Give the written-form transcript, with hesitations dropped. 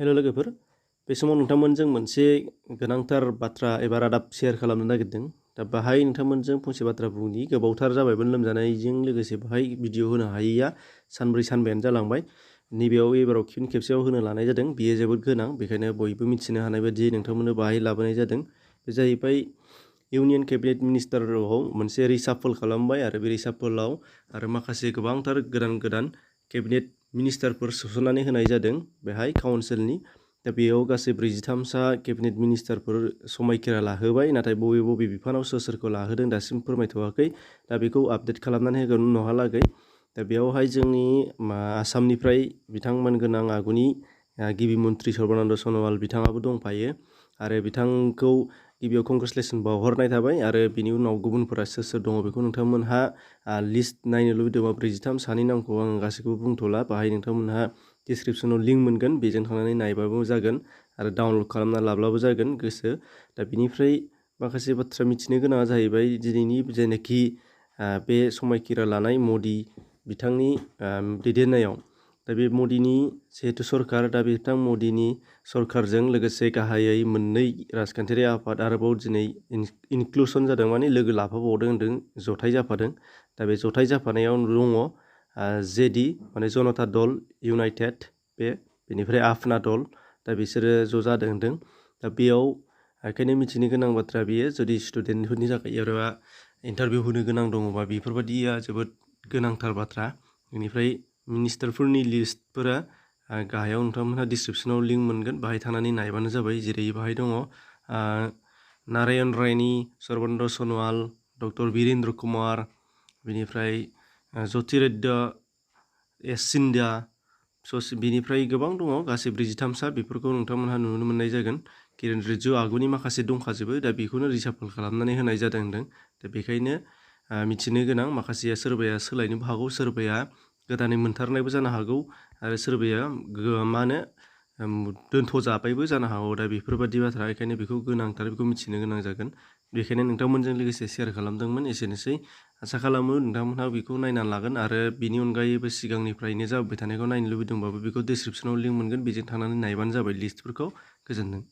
हेल' लोगोफोर, बे समाव नोंथांमोनजों मोनसे गोनांथार बाथ्रा एबा रादाब शेयार खालामनो नागिरदों। दा बाहाय नोंथांमोनजों फंसे बाथ्रा बुंनि। गोबावथार जाबायमोन लोमजानायजों लोगोसे बाहाय भिडिअ होनो हायैया सानब्रै सानबायानो जालांबाय। नैबेयाव एबाराव फिन खेबसेयाव होनो लानाय जादों। बेयो जोबोद गोनां, बेखायनो बयबो मिथिनो हानाय बायदि नोंथांमोननो बाहाय लाबोनाय जादों। बे जाहैबाय इउनियन केबिनेट मिनिस्टाराव मोनसे रिसाफल खालामबाय आरो बे रिसाफलाव आरो माखासे गोबांथार गोदान गोदान केबिनेट मिनिस्टारफोर सोसननानै होनाय जादों बेहाय काउन्सिलनि। दा बेयाव गासै 43सा केबिनेट मिनिस्टारफोर समायखिरा लाहोबाय, नाथाय बबे बबे बिफानाव सोरखौ लाहोदों दासिम फोरमायथ'वाखै। दा बेखौ आपडेट खालामनानै होगोन उनावहालागै। दा बेयावहाय जोंनि आसामनिफ्राय बिथांमोन गोनां आगुनि गिबि मन्त्रि सर्बानन्द सन'वाल बिथाङाबो दंफायो आरो बिथांखौ गिबियाव कंग्रेचुलेसन बावहरनाय थाबाय। आरो बिनि उनाव गुबुनफोरा सोर दङ बेखौ नोंथांमोनहा लिस्ट नायनो लुबैदोंबा 43 सानि नामखौ आं गासैखौबो बुंथ'ला। बाहाय नोंथांमोनहा डिसक्रिपसनाव लिंक मोनगोन, बेजों थांनानै नायबाबो जागोन आरो डाउनलड खालामना लाब्लाबो जागोन गोसो। दा बिनिफ्राय माखासे बाथ्रा मिथिनो गोनाङा जाहैबाय दिनैनि जेनाखि बे समायखिरा लानाय मदि बिथांनि दैदेननायाव। दा बे मदिनि जिहेतु सरकार, दा बिथां मदिनि सरकारजों लोगोसे गाहायै मोननै राजखान्थियारि आफाद आरोबाव दिनै इनक्लुसन जादों, माने लोगो लाफाबावदों होनदों, जथाय जाफादों। दा बे जथाय जाफानायाव दङ जेडि माने जनता दल इउनाइटेड, बेनिफ्राय आफना दल। दा बिसोरो ज' जादों होनदों। दा बेयाव ओंखायनो मिथिनो गोनां बाथ्रा बेयो, जुदि स्टुडेन्टफोरनि थाखाय एबा इन्टारभिउ होनो गोनां दङबा बेफोरबायदिया जोबोद गोनांथार बाथ्रा। बेनिफ्राय मिनिस्टारफोरनि लिस्टफोरा गाहायाव नोंथांमोनहा डिसक्रिपसनाव लिंक मोनगोन, बाहाय थांनानै नायबानो जाबाय। जेरै बाहाय दङ नारायण रायनि, सर्बानन्द सन'वाल, डक्टर वीरेन्द्र कुमार, बेनिफ्राय ज्योतिरादित्य सिन्धिया, बिनिफ्राय गोबां दङ, गासै 43सा। बेफोरखौ नोंथांमोनहा नुनो मोननाय जागोन। किरेन रिजिजु आगुनि माखासे दंखाजोबो, दा बेखौनो रिसाफल खालामनानै होनाय जादों होनदों। दा बेखायनो मिथिनो गोनां, माखासेया सोरबाया सोलायनोबो हागौ, सोरबाया गोदानै मोनथारनायबो जानो हागौ आरो सोरबाया दोनथ'जाबायबो जानो हागौ। दा बेफोरबायदि बाथ्रा, बेखायनो बेखौ गोनांथार, बेखौ मिथिनो गोनां जागोन। बेखायनो नोंथांमोनजों लोगोसे शेयार खालामदोंमोन। एसेनोसै, आसा खालामो नोंथांमोनहा बेखौ नायनानै लागोन आरो बिनि अनगायैबो सिगांनिफ्रायनो जाबाय थानायखौ नायनो लुबैदोंबाबो बेखौ डिसक्रिपसनाव लिंक मोनगोन, बेजों थांनानै नायबानो जाबाय लिस्टफोरखौ। गोजोन्थों।